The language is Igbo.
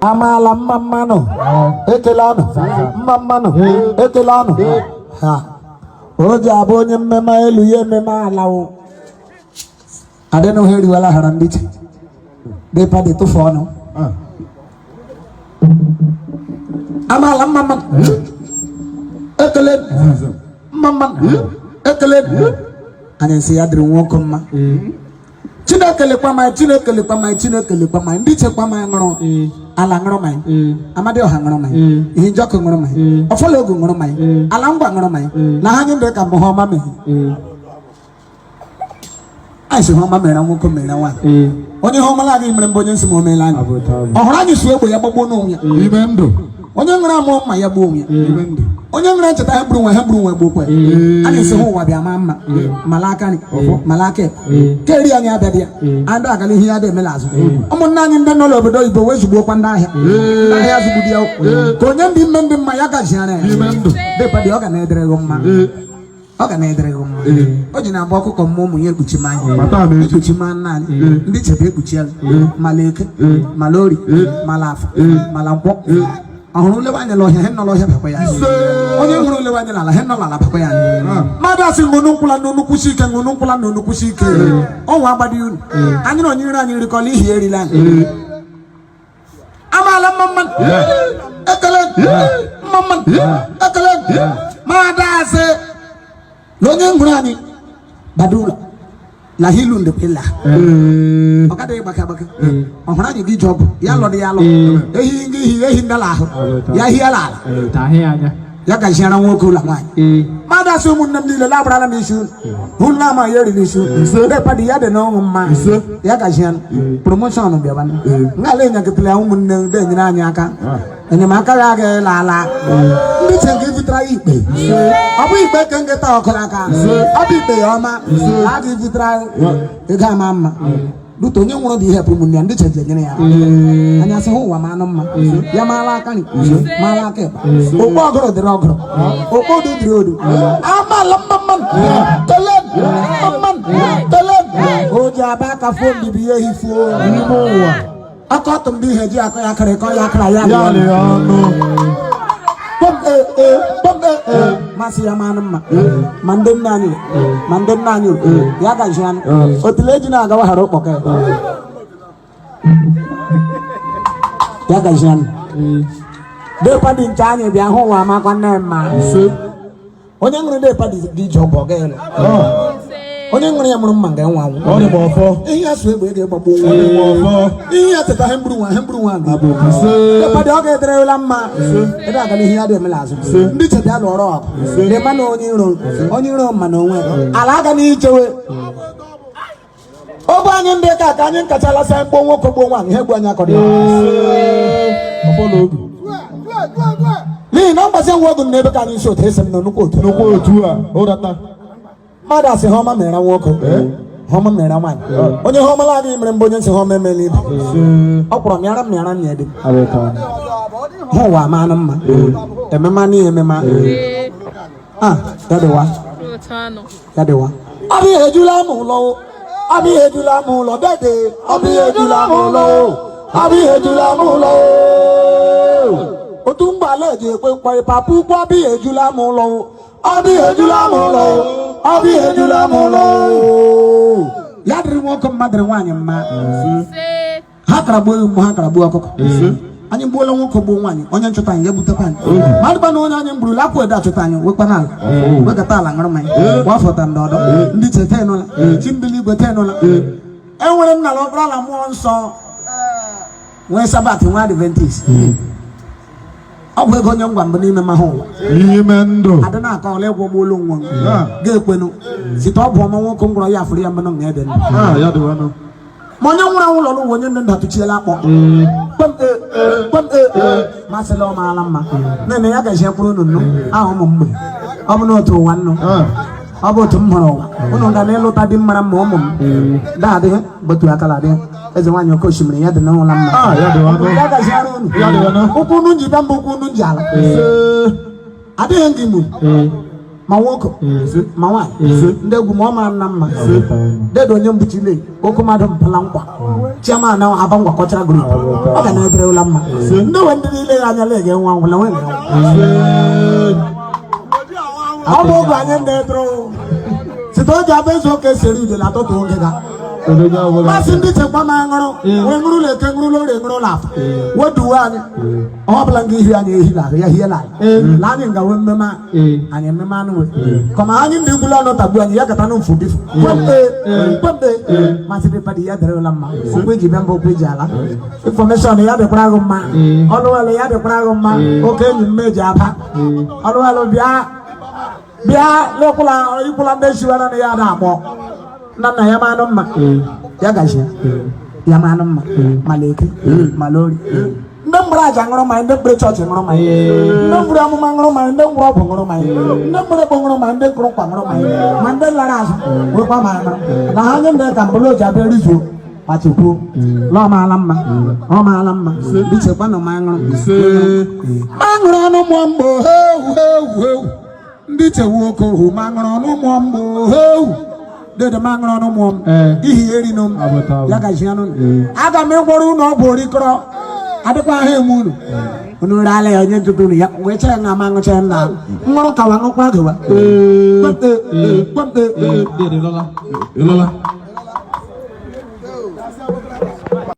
Amaala mma mmanụ ekele anụ mma mmanụ ekele anụ ha o ji abụ onye mmemme elu ya ememe ala o adịnụ ha eriwela hara ndị iche dịpa dị tụfu ọnụ amaala mma mmanụ ekele mma mmanụ ekele anyị nsị ya dịrị nwoke mma. Chineke lekwa ma Chineke lekwa ma Chineke lekwa ma ndị chekwa ma ṅụrụ ala ṅụrụ ma Amadioha ṅụrụ ma ihe njọkụ ṅụrụ ma ọfọlọgụ ṅụrụ ma ala ngwa ṅụrụ ma na ha nye ndị ka mbụ ha ọma mere anyị sị ha ọma mere nwoke mere nwaanyị onye ha ọmala agaghị mere mbụ onye nsị ma o meela anyị ọ hụrụ anyị su egbe ya gbagbuo n'onwe ya ime ndụ onye nwere amụọ mma ya gbuo onwe ya ime ndụ onye nwere ncheta ha gburu nwe ha gburu nwe gbuokwe anyị sị ha ụwa bịa maa mma mala aka nri mala aka ekpe ka eri anyị abịa ya andị agala ihe ya dị emela azụ ụmụnne anyị ndị nọ n'obodo oyibo wee zugbuokwa ndị ahịa ndị ahịa zụgbudi ya ka onye ndị mme ndị mma ya gajiara ya ime ndụ dịpadị ọ ga na-edere gị mma ọ ga na-edere gị mma o ji na-agba ọkụkọ mmụọ ụmụ ya ekpuchi ma anyị mata m echi ekpuchi ma nna anyị ndị chebe ekpuchi ya mala eke mala ori mala afọ mala nkwọ ọhụrụ lewe anya n'ọhịa he nọ n'ọhịa bakwa ya onye hụrụ lewe anya n'ala he nọ n'ala bakwa ya mmadụ asị ṅụnụ nkwụla n'onu kwụsị ike ṅụnụ nkwụla n'onu kwụsị ike ọnwa agbadị unu anyị na onye ire anyị rikọla ihi erila anyị amaala mma mma ekele mma mma ekele mmadụ asị na onye hụrụ anyị bado ụlọ la hilu ndepela ọ gaghị gbaka agbaka ọ hụrụ anyị gị ji ọgụ ya lọdị ya lọ ehi ngị ehi ehi ndala ahụ ya hiela ala ya gaziara nwoke ụlọ nwaanyị mmadụ asị ụmụnne m niile labarala m isi unu hụ na ama ya eriri isi unu depadi ya dị n'ọṅụ mma ya gaziara promoshọn bịawa ngala enyekịtara ya ụmụnne ndị enyere anyị aka enyemaka ya agaghị la ala ndị che nke ibutere ya ikpe ọ bụ ikpe ke nkịta ọkụrụ aka ọ bụ ikpe ya ọma a ga ibutere ego ama mma duto onye nwụrụ bụ ihe bụ ụmụnne ya ndị cheje nyere ya anya sị hụ ụwa ma anụ mma ya maala aka nri maala aka ekpe okpu ọgụrụ dịrị ọgụrụ okpu odu dịrị odu amaala mma mma tele mma mma tele o ji aba aka fuo mbibi ya ehi fuo n'ime ụwa aka ọtụ ndị ihe ji akọ ya akara kọ ya akara ya ya lụọ lị ọnụ kpọm ee ee kpọm ee ee masị ya manụ mma ma ndị nna anyị ma ndị nna anyị ya gaji anụ otule eji na-agawa ghara ụkpọka ya ya gaji anụ depa dị nke anyị bịa hụ ụwa makwa nne mma onye ṅụrụ depa dị ji ọbụ ọga elu onye ṅụrụ ya mụrụ mma nga nwa anwụ ọ dị m ọfọ ihe ya so egbe ego gbagbuo ọ dị m ọfọ ihe ya teta he mgburu nwa he mgburu nwa abụ ise Depadị ọ ga-ederela mma ebe agala ihe ya dị emela azụ ndị che bịa lụọrọ ọgụ dị ma na onye iro onye iro ma na onwe ala aga n'ichewe ogbe anyị ndị ka ka anyị nkachala sa mgbo nwoke gbuo nwaanyị ha egbu anyị akọrọ ya ọfọ na ogu n'ihi na mgbazi nwa ogu n'ebe ka anyị si otu esi m na nnukwu otu nnukwu otu a ụrata mmadụ asị ha ọma mere nwoke ha ọma mere nwaanyị onye ha ọmala adịghị mere mbụ onye nsị ha ọma emela ibe ise ọ kpọrọ mịara m mịara m ya dị hụ ụwa ama anụ mma emema n'ihe emema ah ya dịwa ya dịwa ọ bụ ihe ejula m ụlọ o. ọ bụ ihe ejula m ụlọ dede ọ bụ ihe ejula m ụlọ o. ọ bụ ihe ejula m ụlọ o. otu mgbala eji ekwe mkpọrị papa ukwu ọ bụ ihe ejula m ụlọ o. ọ bụ ihe ejula m ụlọ o. ọ bụ ihe ejula m ụlọ o. ya dịrị nwoke mma dịrị nwaanyị mma ha kara gbuo ewu ha kara gbuo ọkụkọ anyị gbuola nwoke gbuo nwaanyị onye nchụta anyị ga-egbutekwa anyị mmadụ gba na onye anyị gburula akwụ ede achụta anyị wekwa n'ala wekata ala ṅụrụ mmanya gbafọta ndị ọdọ ndị che tenụla chi mbili igwe tenụla Enwere nna na ọkpara na mmụọ nsọ, nwee Sabbath, nwee Adventist. Ọ bụ ego onye ngwa mbụ n'ime mahụ ụwa. N'ime ndụ. Adị na-akọ ọla ịgwọ ụgbọelu nwa ga-ekwenu site ọ bụ ọma nwoke ngwọrọ ya afụrụ ya mmanụ nga ede ndụ. Ah, ya dịwanụ. Ma onye nwụrụ anwụ lọrọ ụwa, onye ndị ndụ atụchiela akpọ kpem e kpem e masịla ọ maala mma nene ya gaji mkpụrụ unu nnu ahụ ụmụ mgbe ọ bụ n'otu ụwa nnu. Ọ bụ otu m hụrụ ụwa unu ga na-ịlụta di mara mma. Ụmụ m daadị gbotu akala dị eze nwaanyị oke osimiri ya dị n'ụlọ mma. Ah, ya dịwanụ. Ya gaziara unu. Ya dịwanụ. Ụkwụ unu ji bịa mba, ụkwụ unu ji ala. Adịghị ngị mụ ma nwoke ma nwaanyị ndị egwu ma ọ mara nna mma dedo onye mgbuchile oke mmadụ mpala nkwa chairman na aba ngwa kọchara group ọ ga na-edere ụla mma ndị nwe ndị niile ya anya lega nwa nwụla nwe nwe. Ọ bụ oge anyị na-edere site oge abụ ezu oke seri ude na atụtụ oge ga masị ndị chekwa ma ṅụrụ wee ṅụrụ ụlọ eke, ṅụrụ ụlọ orie, ṅụrụ ụlọ afọ weduwe anyị. Ọ bụla nga ihi anyị ehi lahụ ya hie anyị la anyị nga wee mmemme anyị mmemme anụ we kọma anyị ndị gwụla ọnụ tagbu anyị ya kata n'mfu bifu kwembe kwembe masị dị padi ya dere ụla mma. Okwu eji bịa mba, okwu eji ala information ya dịkwara gị mma. Ọnụwalụ ya dịkwara gị mma. Oke enyi m eji aba ọnụwalụ bịa bịa lekwula ikwula ndị shiwara na ya na-akpọ nna nna ya manụ mma ya gazie ya manụ mma mala eke mala ori. Ndị mgbere aja ṅụrụ mmanya, ndị mgbere chọọchị ṅụrụ mmanya, ndị mgbere amụma ṅụrụ mmanya, ndị mgbere ọgwụ ṅụrụ mmanya, ndị mgbere ekpo ṅụrụ mmanya, ndị kụrụ nkwa ṅụrụ mmanya, ma ndị lara azụ nwekwa ma ṅụrụ na ha nye ndị ka mbụlụ oji abịa rizuo ma chekwuo la ọ maala mma, ọ maala mma bichekwa na ma ṅụrụ ma ṅụrụ ọnụ mmụọ mgbo heu heu heu. Ndị chewu oke ohu ma ṅụrụ ọnụ mmụọ mgbo heu dede ma ṅụrụ ọnụ mmụọ m ihi erinu m ya gaji anụ. Aga m ịgwọrọ unu ọgwụ orikọrọ adịkwa ahụ eme unu unu rala ya onye ntụtụ unu ya wee chere na ama ṅụcha nna ṅụrụ kawa ṅụkwa gawa kpemkpe kpemkpe. Ịlọla.